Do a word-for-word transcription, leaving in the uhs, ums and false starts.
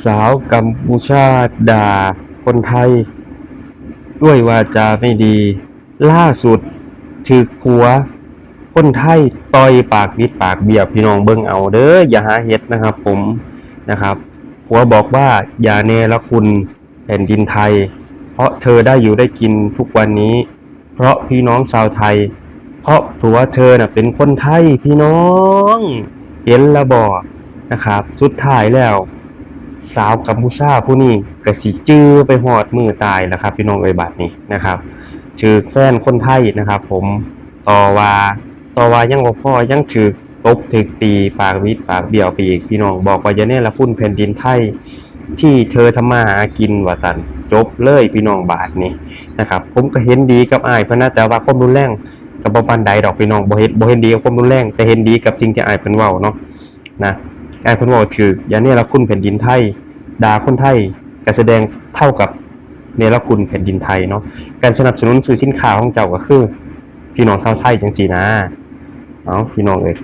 สาวกัมพูชาด่าคนไทย ด้วยวาจาไม่ดี ล่าสุดถืกผัวคนไทยต่อยปากบิดปากเบี้ยว พี่น้องเบิ่งเอาเด้อ อย่าหาเฮ็ดนะครับผม นะครับ ผัวบอกว่าอย่าเนรคุณแผ่นดินไทย เพราะเธอได้อยู่ได้กินทุกวันนี้ เพราะพี่น้องชาวไทย เพราะผัวเธอน่ะเป็นคนไทย พี่น้อง เห็นละบ่ นะครับ สุดท้ายแล้ว สาวกัมพูชาผู้นี้ก็สิจือไปฮอดมื้อตายล่ะครับ พี่น้องเอ้ย บัดนี้นะครับ ถืกแฟนคนไทยนะครับผม ต่อว่า ต่อว่ายังบ่พอ ยังถืกตบถืกตีปากบิดปากเบี้ยวไปอีก พี่น้อง บอกว่าอย่าเนรคุณแผ่นดินไทย ที่เธอทำมาหากิน ว่าซั่น จบเลยพี่น้อง บาดนี้นะครับ ผมก็เห็นดีกับอ้ายเพิ่นนะ แต่ว่าความรุนแรงก็บ่ปานใดดอกพี่น้อง บ่เห็น บ่เห็นดีกับความรุนแรง แต่เห็นดีกับสิ่งที่อ้ายเพิ่นเว้าเนาะ นะ อ้ายเพิ่นเว้าถืก อย่าเนรคุณแผ่นดินไทย ด่าคนไทย ก็แสดงเท่ากับเนรคุณแผ่นดินไทยเนาะ การสนับสนุนซื้อสินค้าของเจ้าก็คือพี่น้องชาวไทยจังซี้นะ เอาพี่น้องเอ้ย